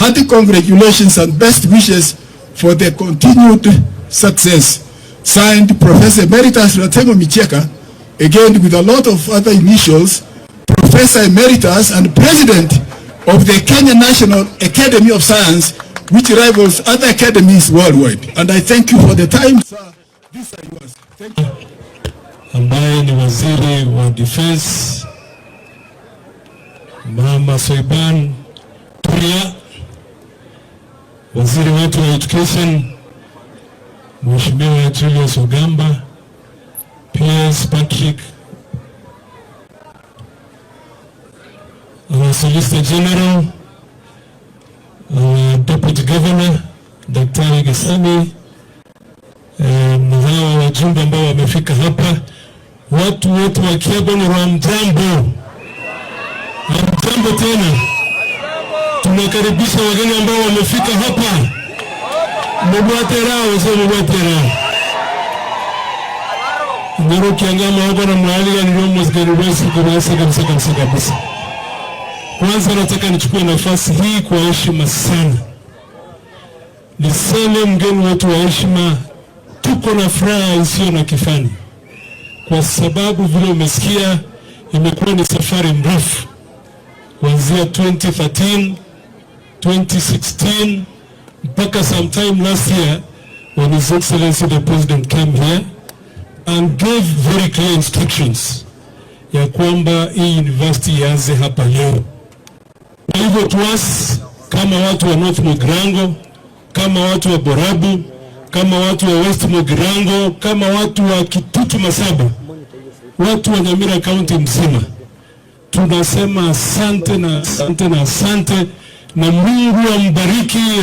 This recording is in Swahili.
Hearty congratulations and best wishes for the continued success. Signed, Professor Emeritus Ratemo Michieka, again with a lot of other initials, Professor Emeritus and President of the Kenya National Academy of Science, which rivals other academies worldwide. And I thank you for the time, sir. These are yours. Thank you. Ambaye ni waziri wa defense, Mama Soipan Tuya, waziri wetu wa education, Mheshimiwa Julius Ogamba, PS Patrick, our Solicitor General, our Deputy Governor Daktari Gesami, na hawa wajumbe ambao wamefika hapa, watu wote wa Kiabonyoru, hamjambo? Hamjambo tena. Tunakaribisha wageni ambao wamefika hapa. Mubwatera wase mubwatera Nyoro kiangama hapa na mahali nilio kabisa kabisa kabisa kabisa. Kwanza nataka nichukue nafasi hii kwa heshima sana niseme, mgeni wetu wa heshima, tuko na furaha isiyo na kifani, kwa sababu vile umesikia, imekuwa ni safari mrefu kuanzia 2013, 2016 mpaka sometime last year when His Excellency the President came here and gave very clear instructions ya kwamba hii university ianze hapa leo. Kwa hivyo to us kama watu wa North Mugirango, kama watu wa Borabu, kama watu wa West Mugirango, kama watu wa Kitutu Masaba, watu wa Nyamira County mzima, tunasema asante na asante na asante, na Mungu ambariki.